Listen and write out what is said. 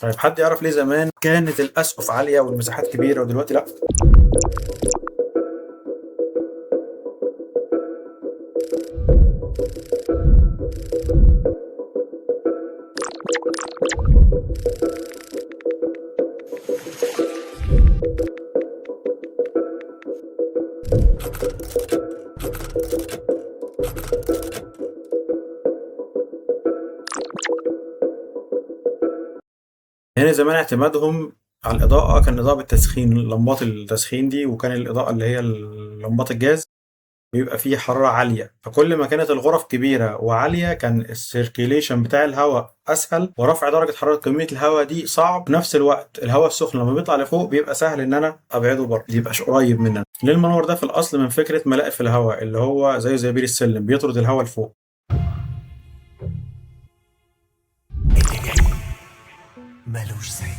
طيب حد يعرف ليه زمان كانت الاسقف عالية والمساحات كبيرة ودلوقتي لا؟ هنا زمان اعتمادهم على الإضاءة كان إضاءة بالتسخين، لمبات التسخين دي، وكان الإضاءة اللي هي لمبات الجاز بيبقى فيه حرارة عالية، فكل ما كانت الغرف كبيرة وعالية كان ال circulation بتاع الهواء أسهل، ورفع درجة حرارة كمية الهواء دي صعب. في نفس الوقت الهواء السخن لما بيطلع لفوق بيبقى سهل إن أنا أبعده بره، ما يبقاش قريب مننا. ليه المنور ده في الأصل من فكرة ملاقف الهواء اللي هو زي بير السلم بيطرد الهواء لفوق. اللي جاي ملوش زي.